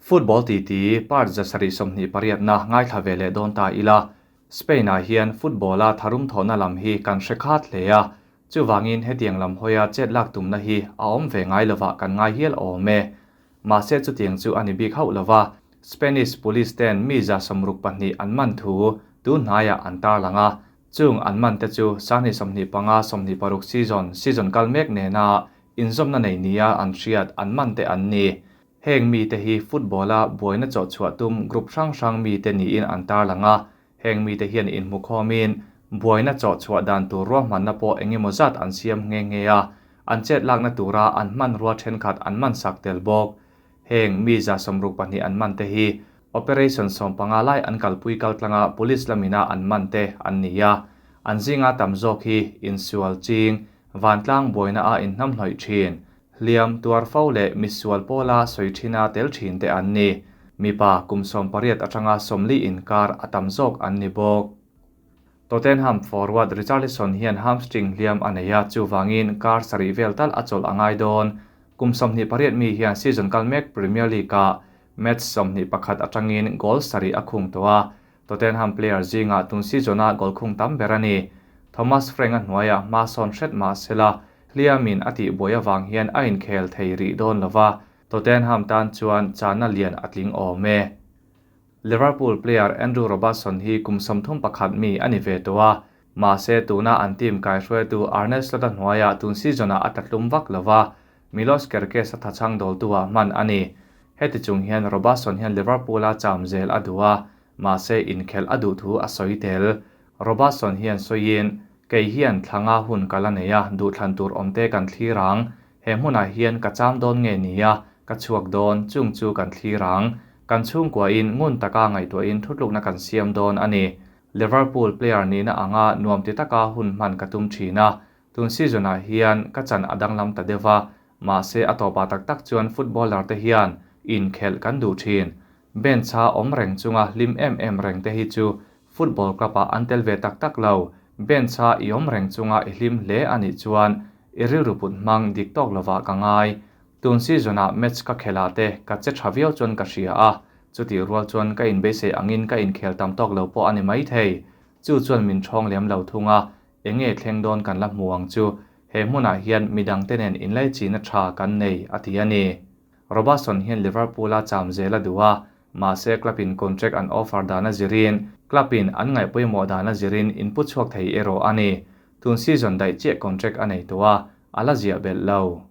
Football titi part 728 na ngaithla ve leh dawn ta ila. Spain-ah hian football-a tharum thawhna lam hi kan hre khat hle a, chuvangin hetiang lam hawia chet lak tumna hi a awm ve ngai lovah kan ngai hial awm e. Mahse chutiang chu a ni bik hauh lova, Spanish police ten mi 62 an man thu tun hnaiah an tarlang a, chung an man te chu 2025 26 season season kal mek nena inzawmna nei nia an hriat an man te an ni. Heng mi te hi football-a buaina chawhchhuah tum group hrang hrang mi te niin an tarlang a, heng mi te hian inhmukhawmin buaina chawhchhuah dan tur ruahmanna pawh engemaw zat an siam nghe nghe a, an chet lakna tura an hmanrua thenkhat an man sak tel bawk. Heng mi 62 an man te hi Operation 15 lai an kalpui kaltlanga police lamina an man te an ni a, an zinga tam zawk hi insual ching, vantlang buaina a inhnamhnawih thin, hliam tuar fo leh misual pawla sawi thina tel thin te an ni. Mipa kum 18 atanga 40 inkar a tam zawk an ni bawk. Tottenham forward Richarlison hian hamstring hliam a nei a, chuvangin kar sarih vel tal a chawlh a ngai dawn. Kum 28 mi hian season kal mek Premier League-ah match 21 atangin goal sarih a khung tawh a, Tottenham player zinga tun season-a goal khung tam ber a ni. Thomas Frank a hnuaiah hma sawn hret mah sela, hliamin a tih buai avang hian a inkhel thei rih dawn lova, Tottenham tan chuan chana lian a tling awm e. Liverpool player Andrew Robertson hi kum 31 mi a ni ve tawh a, mahse tuna an team kaihruaitu Arne Slot a hnuaiah tun season-ah a tlatlum vak lova, Milos Kerkez a thachang dawltu-ah hman a ni. Heti chung hian Robertson hian Liverpool-a cham zel a duh a, mahse inkhelh a duh thu a sawi tel. Robertson hian sawiin, Kei hian thlanga hun ka la nei a, duhthlan tur awmte kan thlir ang. He hmunah hian ka cham dawn nge ni a, ka chhuak dawn, chung chu kan thlir ang. Kan chhungkuain ngun taka ngaihtuahin thutlukna kan siam dawn a ni. Liverpool player nihna anga nuam ti taka hun hman ka tum thin a, tun season-ah hian ka chan a danglam ta deuh a, mahse a tawpah tak tak chuan footballer te hian inkhelh kan duh thin. Bench-a awm reng chunga hlim em em reng te hi chu football club-ah an tel ve tak tak lo. Bench-a i awm reng chunga i hlim hle a nih chuan i rilru put hmang dik tawk lovah ka ngai. Tun season-ah match ka khelh te ka che tha viau chuan ka hria a, chutih rual chuan ka inbeisei angin ka inkhel tam tawk lo pawh a ni mai thei. Chu chuan min thawng lem lo thung a, enge thleng dawn kan la hmu ang chu. He hmunah hian midang te nen inlai china tha kan nei a ti a ni. Robertson hian Liverpool-a cham zel a duh a, mahse club-in contract an offer dan a zirin, club-in an ngaihpawimawh dan a zirin inpu chhuak thei erawh a ni. Tun season daih chiah contract a nei tawh a, a la ziah belh lo.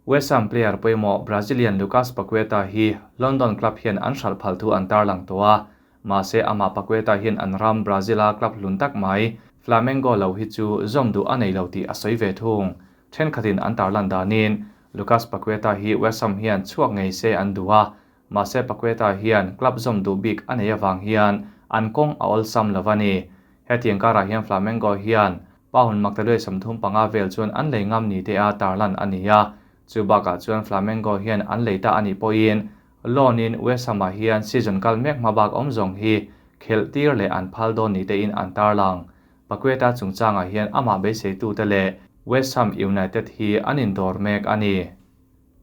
West Ham player pawimawh Brazilian Lucas Paqueta hi London club hian an hralh phal thu an tarlang tawh a, mahse amah Paqueta hian an ram Brazil-a club hlun tak mai Flamengo lo hi chu zawm duh a nei lo tih a sawi ve thung. Thenkhatin an tarlan danin Lucas Paqueta hi West Ham hian chhuak ngei se an duh a, mahse Paqueta hian club zawm duh bik a nei avang hian an kawng a awlsam lo a ni. Hetiang karah hian Flamengo hian pound maktaduai 35 vel chuan an lei ngam ni te a tarlan a ni a, chu bakah chuan Flamengo hian an lei ta a nih pawhin loan-in West Ham-ah hian season kal mek hma bak awm zawng hi khelh tir leh an phal dawn ni tein an tarlang. Paqueta chungchangah hian amah beiseitu te leh West Ham United hi an indawr mek a ni.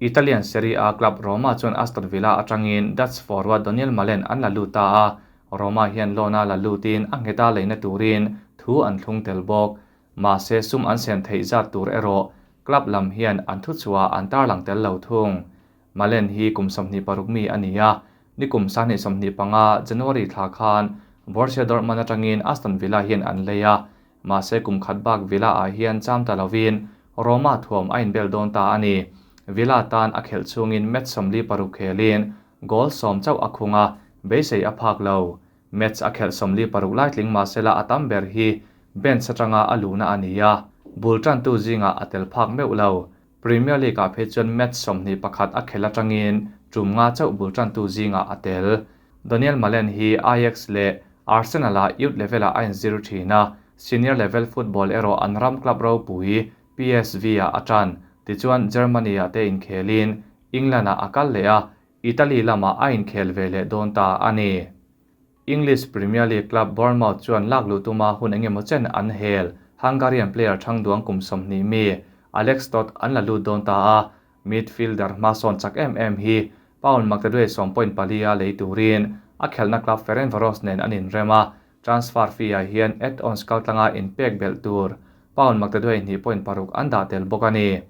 Italian Serie A club Roma chuan Aston Villa atangin Dutch forward Daniel Malen an la lut ta a, Roma hian loan-a la lutin a ngheta leina turin thu an thlung tel bawk. Mahse sum an sen theih zat tur erawh club lam hian an thu chhuah an tarlang tel lo thung. Malen hi kum 26 mi a ni a, ni kum 2025 January thla khan Borussia Dortmund atangin Aston Villa hian an lei a, mahse kum khat bak Villa ah hian cham ta lovin Roma thuam a inbel dawn ta a ni. Villa tan a khelh chungin match 46 khelin goal 10 chauh a khung a, beisei a phak lo. Match a khelh 46 lai tling mahsela a tam ber hi bench atanga a luna a ni a, bul tantu zinga a tel phak meuh lo. Premier League-ah phei chuan match 21 a khel atangin tum nga chauh bul tantu zinga a tel. Daniel Malen hi Ajax leh Arsenal-a youth level-ah a inzir thin a, senior level football erawh an ram club ropui PSV-ah a tan. Tichuan Germany-ah te inkhelin England-ah a kal leh a, Italy lamah a inkhel ve leh dawn ta a ni. English Premier League club Bournemouth chuan lak luh tuma hun engemaw chen an hel. Hungarian player thangduang kum 20 mi Alex Toth an la lut dawn ta a, midfielder hma sawn chak em em hi Pound maktaduai 10.4 a lei turin a khelna club Ferencvaros nen an inrem a, transfer fee-ah hian add-ons kaltlanga inpek belh tur pound maktaduai 2.6 an dah tel bawk a ni.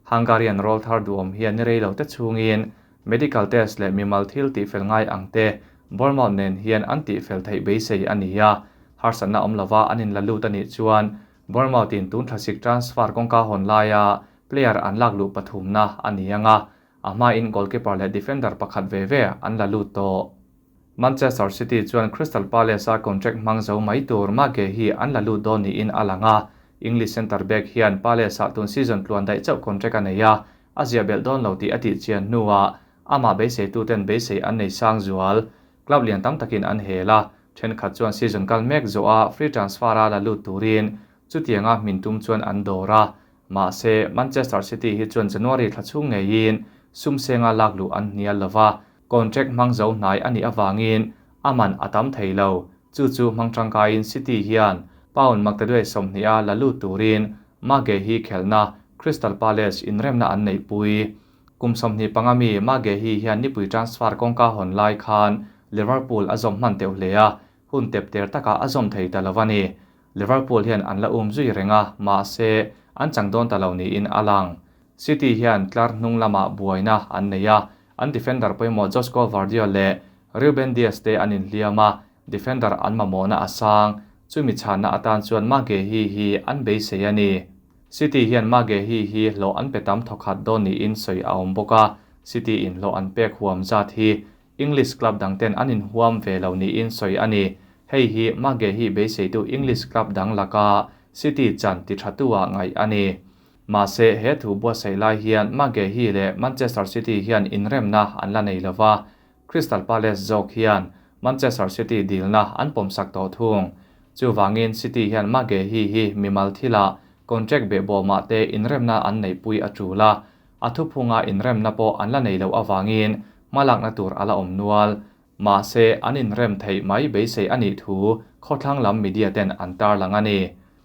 Hungarian rawlthar duhawm hian ni rei lo te chhungin medical test leh mimal thil tihfel ngai ang te Bournemouth nen hian an tihfel theih beisei a ni a, harsatna awm lova an inla lut a nih chuan Bournemouth in tun thlasik transfer kawngka hawn laia player an lak luh pathumna a ni ang a, a hmain goalkeeper leh defender pakhat ve ve an la lut tawh. Manchester City chuan Crystal Palace-a contract hmang zo mai tur Marc Guehi an la lut dawn niin a lang a, English centre-back hian Palace-ah tun season tluan daih chauh contract a nei a, a ziah belh dawn lo tih a tih chian hnuah amah beiseituten beisei an nei sang zual. Club lian tam takin an hel a, thenkhat chuan season kal mek zawha free transfer-a la lut turin chutianga hmin tum chuan an dawr a, mahse Manchester City hi chuan January thla chhung ngeiin sum senga lak luh an hnial lova, contract hmang zo hnai a nih avangin a man a tam thei lo. Chu chu hmang tangkaiin City hian pound maktaduai 20 a la lut turin Marc Guehi khelhna Crystal Palace inremna an neihpui. Kum 25 mi Marc Guehi hian nipui transfer kawngka hawn lai khan Liverpool a zawm hman teuh hle a, hun tep ter takah a zawm thei ta lo a ni. Liverpool hian an la um zui reng a, mahse an chang dawn ta lo niin a lang. City hian tlar hnung lamah buaina an nei a, an defender pawimawh Josko Gvardiol leh Ruben Dias te an inhliam a, defender an mamawhna a sang. Chumi chhanna atan chuan Marc Guehi hi an beisei a ni. City hian Marc Guehi hi hlawh an pe tam thawkhat dawn niin sawi a awm bawk a, City in hlawh an pek huam zat hi English club dang ten an inhuam ve lo niin sawi a ni. Hei hi Marc Guehi beiseitu English club dang laka City chan ti tha tu ah ngaih a ni. Mahse he thu buatsaih lai hian Marc Guehi leh Manchester City hian inremna an la nei lova, Crystal Palace zawk hian Manchester City dilna an pawmsak tawh thung. Chuvangin City hian Marc Guehi hi mimal thilah contract behbawmah te inremna an neihpui a tul a, a thuphunga inremna pawh an la nei loh avangin hmalakna tur a la awm nual. Mahse an inrem theih mai beisei a nih thu khawthlang lam media ten an tarlang a ni.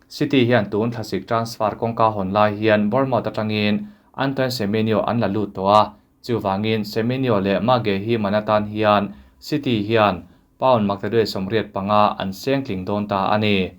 City hian tun thlasik transfer kawngka hawn lai hian Bournemouth atangin Antoine Semenyo an la lut tawh a, chuvangin Semenyo leh Marc Guehi man atan hian City hian pound maktaduai 85 an seng tling dawn ta a ni.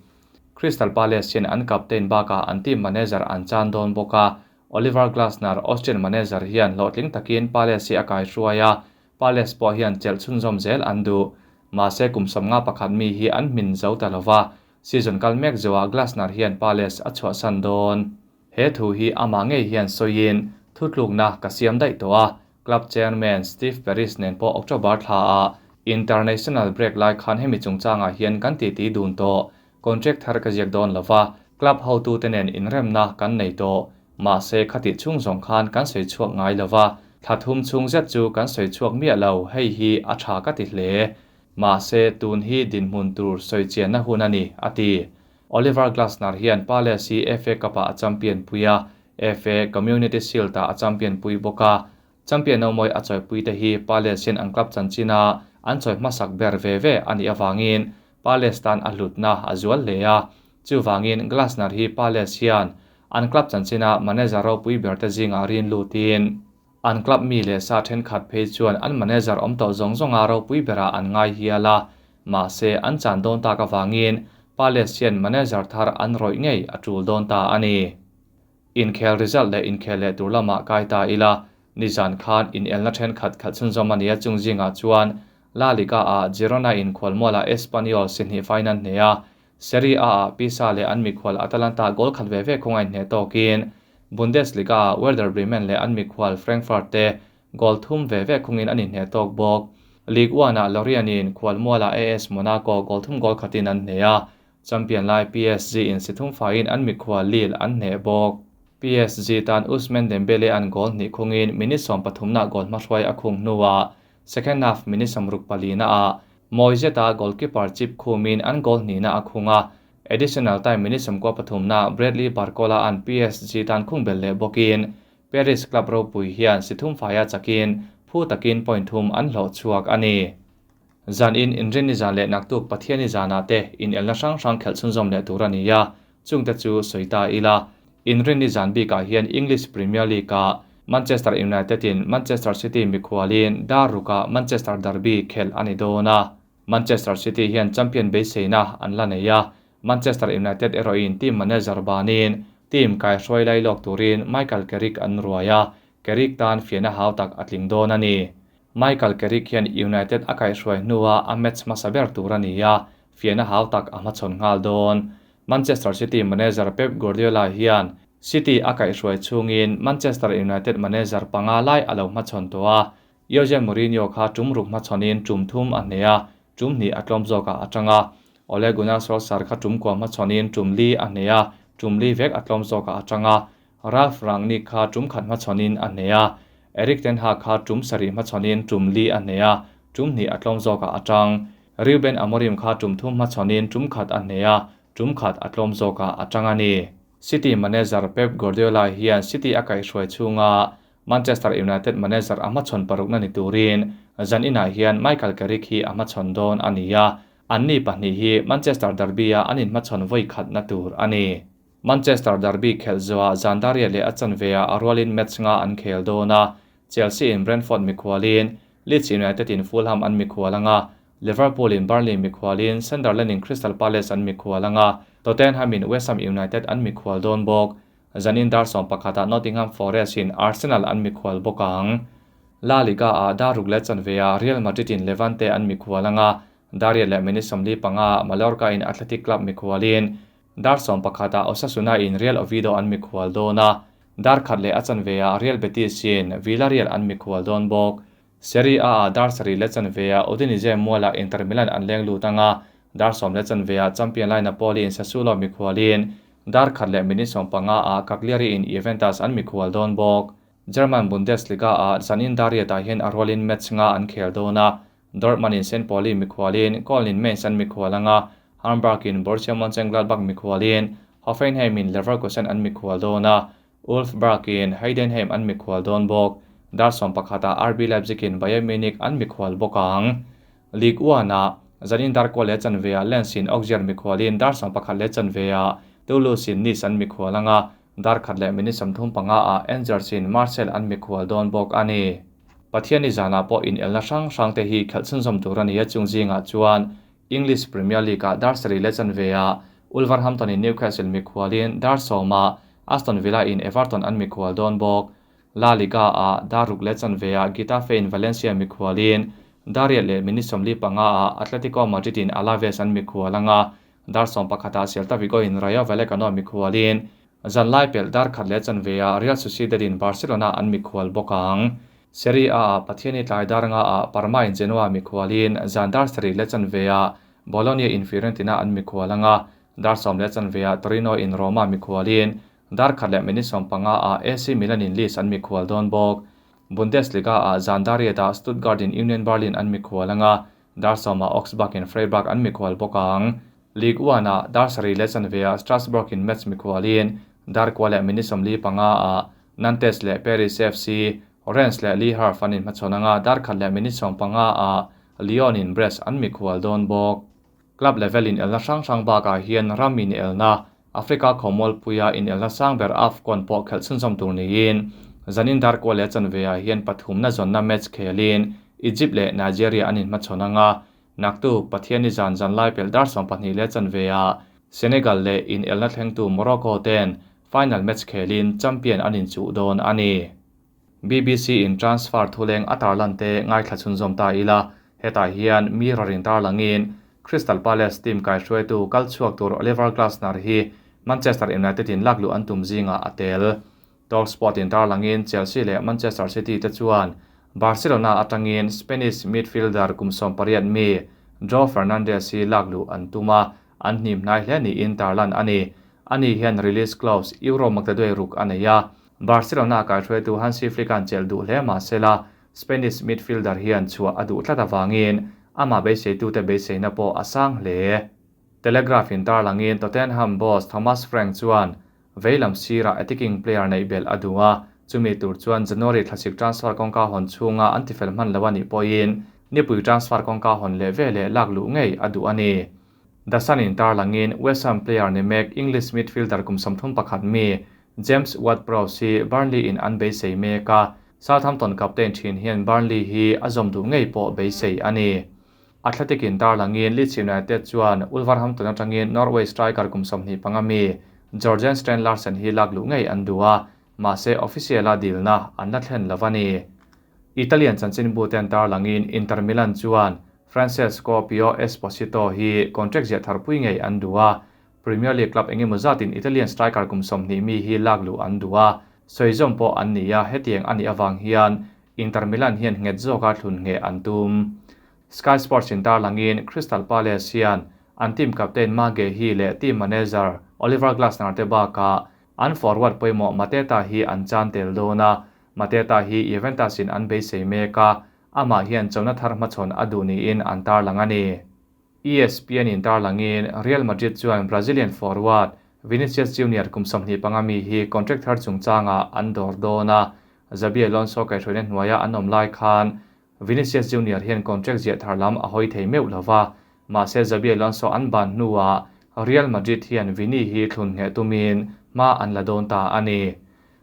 Crystal Palace hian an captain bakah an team manager an chan dawn bawk a, Oliver Glasner, Austrian manager hian hlawhtling takin Palace hi a kai hruai a, Palace pawh hian chelh chhunzawm zel an duh. Mahse kum 51 mi hi an hmin zo ta lova, season kal mek zawah Glasner hian Palace a chhuahsan dawn. He thu hi amah ngei hian sawiin thutlukna ka siam daih tawh a, club chairman Steve Parish nen pawh October thla a international break lai khan hemi chungchangah hian kan titi dun tawh. Contract thar ka ziak dawn lova, club hotu te nen inremna kan nei tawh. Mahse khati chhung zawng khan kan sawi chhuak ngai lova, thla thum chhung zet chu kan sawi chhuak miah lo, hei hi a tha ka ti hle. Mahse tun hi dinhmun tur sawi chianna hun a ni, a ti. Oliver Glasner hian Palace hi FA Cup-ah a champion pui a, FA Community Shield-ah a champion pui bawk a. Champion no mawi a chawipui te hi Palace hian an club chanchina an chawi hmasak ber ve ve a nih avangin Palace tan a hlutna a zual hle a. Chuvangin Glasner hi Palace hian an club chanchina manager ropui ber te zingah rin lutin an club mi leh sa thenkhat phei chuan an manager awm tawh zawng zawnga ropui berah an ngai hial a, mahse an chan dawn tak avangin Palace hian manager thar an rawih ngei a tul dawn ta a ni. Inkhel result leh inkhel leh tur lamah kai ta ila, nizan khan inelna thenkhat khalh chhunzawm a ni a, chung zingah chuan La Liga ah Girona in khualmualah Espanyol sihnih faiin an hne a, Serie A ah Pisa leh an mikhual Atalanta goal khat ve ve khawngaih hne tawkin Bundesliga ah Werder Bremen leh an mikhual Frankfurt te goal thum ve ve khungin an inhne tawk bawk. Ligue 1 ah Lorient in khualmualah AS Monaco goal thum goal khatin an hne a, champion lai PSG in sithum faiin an mikhual Lille an hne bawk. PSG tan Ousmane Dembele an goal hnih khungin minute 13 na goal hmahruai a khung hnuah second half minute 64 na ah Mawi zeta goalkeeper chip khumin an goal hnihna a khung a, additional time minute 13 na Bradley Barcola an PSG tan khung bel leh bawkin Paris club ropui hian sithum faia chakin phu takin point thum an hlawh chhuak a ni. Zan in inrin ni zan leh naktuk Pathian ni zanah te in elna hrang hrang khelh chhunzawm leh tur a ni a, chungte chu sawi ta ila. Inrin ni zan bikah hian English Premier League ah. Manchester United in Manchester City mikhualin dar rukah Manchester Derby khelh a ni dawn a. Manchester City hian champion beiseina an la nei a, Manchester United erawhin team manager banin team kaihruai lai lawk turin Michael Carrick an ruai a, Carrick tan fiahna hau tak a tling dawn a ni. Michael Carrick hian United a kaihruai hnua a match hmasa ber tur a ni a, fiahna hau tak a hmachhawn nghal dawn. Manchester City manager Pep Guardiola hian City a kaihhruai chhungin Manchester United manager panga lai a lo hmachhawn tawh a, Jose Mourinho kha tum ruk hmachhawnin tum thum a hneh a, tum hnih a tlawm zawkah a tang a. Ole Gunnar Solskjaer kha tum kua hmachhawnin tum li a hneh a, tum li vek a tlawm zawkah a tang a. Ralf Rangnick kha tum khat hmachhawnin a hneh a, Erik ten Hag kha tum sarih hmachhawnin tum li a hneh a, tum hnih a tlawm zawkah a tang. Ruben Amorim kha tum thum hmachhawnin tum khat a hneh a, tum khat a tlawm zawkah a tang a ni. City manager Pep Guardiola hian City a kaihhruai chhunga Manchester United manager a hmachhawn parukna ni turin zan inah hian Michael Carrick hi a hmachhawn dawn a ni a, anni pahnih hi Manchester Derby-a an inhmachhawn vawi khatna tur a ni. Manchester Derby khelh zuah zan daria leh a chanve-ah a rualin match nga an khel dawn a, Chelsea in Brentford mikhualin, Leeds United in Fulham an mikhual anga, Liverpool in Burnley mikhualin, Sunderland in Crystal Palace an mikhual anga, Tottenham in West Ham United an mikhual dawn bawk. Zanin dar sawm pakhatah Nottingham Forest in Arsenal an mikhual bawk ang. La Liga ah dar ruk leh chanve ah Real Madrid in Levante an mikhual anga, dar riat leh minute 45 ah Mallorca in Athletic Club mikhualin, dar 11 ah Osasuna in Real Oviedo an mikhual dawn a, dar khat leh a chanve ah Real Betis in Villarreal an mikhual dawn bawk. Serie A ah dar sarih leh chanve ah Udinese mualah Inter Milan an leng lut anga, dar sawm leh chanve ah champion lai Napoli in Sassuolo mikhualin, dar khat leh minute 15 ah Cagliari in Juventus an mikhual dawn bawk. German Bundesliga ah zanin dar riatah hian a rualin match nga an khel dawn a, Dortmund in St Pauli mikhualin, Köln in Mainz an mikhual anga, Hamburg in Borussia Mönchengladbach mikhualin, Hoffenheim in Leverkusen an mikhual dawn a, Wolfsburg in Heidenheim an mikhual dawn bawk. Dar 11 ah RB Leipzig in Bayern Munich an mikhual bawk ang. Ligue 1 ah zanin dar kua leh chanve ah Lens in Auxerre mikhualin dar 11 leh chanve ah Toulouse in Nice an mikhual anga, dar khat leh minute 35 ah Angers in Marseille an mikhual dawn bawk a ni. Pathianni zanah pawh inelna hrang hrang te hi khelh chhunzawm tur a ni a, chung zingah chuan English Premier League ah dar sarih leh chanve ah Wolverhampton in Newcastle mikhualin dar sawm ah Aston Villa in Everton an mikhual dawn bawk. La Liga ah dar ruk leh chanve ah Getafe in Valencia mikhualin dar riat leh minute 45 ah Atletico Madrid in Alaves an mikhual anga, dar 11 ah Celta Vigo in Rayo Vallecano mikhualin zanlai pelh dar khat leh chanve ah Real Sociedad in Barcelona an mikhual bawk ang. Serie A ah Pathianni tlai dar nga ah Parma in Genoa mikhualin zan dar sarih leh chanve ah Bologna in Fiorentina an mikhual anga, dar sawm leh chanve ah Torino in Roma mikhualin dar khat leh minute 15 ah AC Milan in Leeds an mikhual dawn bawk. Bundesliga ah zan dar riat ah Stuttgart in Union Berlin an mikhual anga, dar sawm ah Augsburg in Freiburg an mikhual bawk ang. Ligue 1 ah dar sarih leh chanve ah Strasbourg in Metz mikhualin dar kua leh minute 45 ah Nantes leh Paris FC, Rennes leh Le Havre an inhmachhawn anga, dar khat leh minute 15 ah Lyon in Brest an mikhual dawn bawk. Club level in elna hrang hrang bakah hian ram in elna, Africa khawmualpuia in elna sang ber AFCON pawh khelh chhunzawm tur niin zanin dar kua leh chanve ah hian pathumna zawnna match khelin Egypt leh Nigeria an inhmachhawn anga, naktuk Pathianni zan zanlai pelh dar 12 leh chanve ah Senegal leh in elna thlengtu Morocco ten final match khelin champion an inchuh dawn a ni. BBC in transfer thuleng a tarlan te ngaithla chhunzawm ta ila, hetah hian Mirror in tarlangin Crystal Palace team kaihruaitu kal chhuak tur Oliver Glasner hi Manchester United in lakluh an tum zingah a tel. Talksport in tarlangin Chelsea leh Manchester City te chuan Barcelona atangin Spanish midfielder kum 18 mi Joao Fernandes hi lakluh an tum a, an hnim hnai hle niin tarlan a ni. Ani hian release clause Euro maktaduai ruk a nei a, Barcelona kaihruaitu Hansi Flick an chelh duh hle mahsela Spanish midfielder hian chhuah a duh tlat avangin amah beiseitute beiseina pawh a sang hle. Telegraph in tarlangin Tottenham boss Thomas Frank chuan veilam sirah attacking player neih belh a duh a, chumi tur chuan January thlasik transfer kawngka hawn chhunga an tifel hman lo a nih pawhin nipui transfer kawngka hawn leh veleh lak luh ngei a duh a ni. The Sun in tarlangin West Ham player ni mek English midfielder kum 31 mi James Ward-Prowse hi Burnley in an beisei mek a, Southampton captain thin hian Burnley hi a zawm duh ngei pawh beisei a ni. Athletic in tarlangin Leeds United chuan Wolverhampton atangin Norway striker kum 25 mi Jorgen Strand Larsen hi lak luh ngei an duh a, mahse official a dilna an la thlen lo a ni. Italian chanchinbu ten tarlangin Inter Milan chuan Francesco Pio Esposito hi contract ziah tharpui ngei an duh a, Premier League club engemaw zatin Italian striker kum 20 mi hi lak luh an duh a, sawizawm pawh an ni a, hetiang a nih avang hian Inter Milan hian nghet zawka thlun nge an tum. Sky Sports in tarlangin Crystal Palace hian an team captain Marc Guehi leh team manager Oliver Glasner te bakah an forward pawimawh Mateta hi an chan tel dawn a, Mateta hi Juventus in an beisei mek a, amah hian chona thar hmachhawn a duh niin an tarlang a ni. ESPN in tarlangin Real Madrid chuan Brazilian forward Vinicius Junior kum 25 mi hi contract thar chungchangah an dawr dawn a, Xabi Alonso kaihhruaina hnuaia an awm lai khan Vinicius Junior hian contract ziah thar lam a hawi thei meuh lova, mahse Xabi Alonso an ban hnuah Real Madrid hian Vini hi thlun ngheh tumin hma an la dawn ta a ni.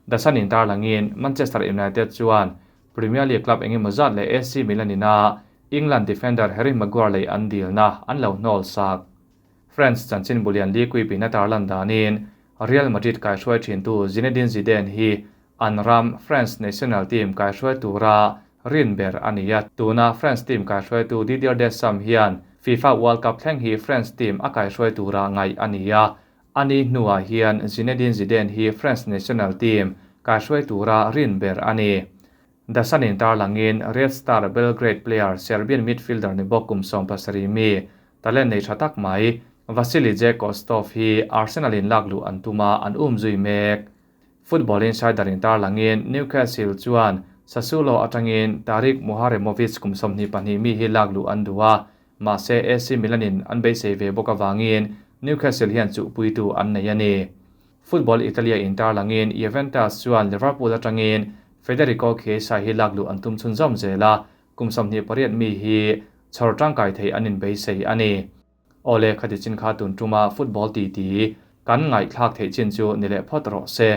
The Sun in tarlangin Manchester United chuan Premier League club engemaw zat leh AC Milan ina England defender Harry Maguire lei an dilna an lo hnawl sak. France chanchin bulian L'Equipe in a tarlan danin Real Madrid kaihruai thintu Zinedine Zidane hi an ram France national team kaihruai tura rin ber a ni a, tuna France team kaihruaitu Didier Deschamps hian FIFA World Cup thleng hi France team a kaihruai tura ngaih a ni a, ani hnuah hian Zinedine Zidane hi France national team kaihruai tura rin ber a ni. The Sun in tarlangin Red Star Belgrade player Serbian midfielder ni bawk kum 17 mi talent nei tha tak mai Vasilije Kostov hi Arsenal in lak luh an tuma an um zui mek. Football Insider in tarlangin Newcastle chuan Sassuolo atangin Tarik Muharemovic kum 22 mi hi lak luh an duh a, mahse AC Milan in an beisei ve bawk awangin Newcastle hian chu puitu an nei a ni. Football Italia in tarlangin Juventus chuan Liverpool atangin Federico Chiesa hi lak luh an tum chhun zawm zela kum 28 mi hi chhawr tangkai thei an in beisei a ni. Ole khati chin kha tun tuma football ti ti kan ngai thlak thei chin chu ni leh phawt rawh se.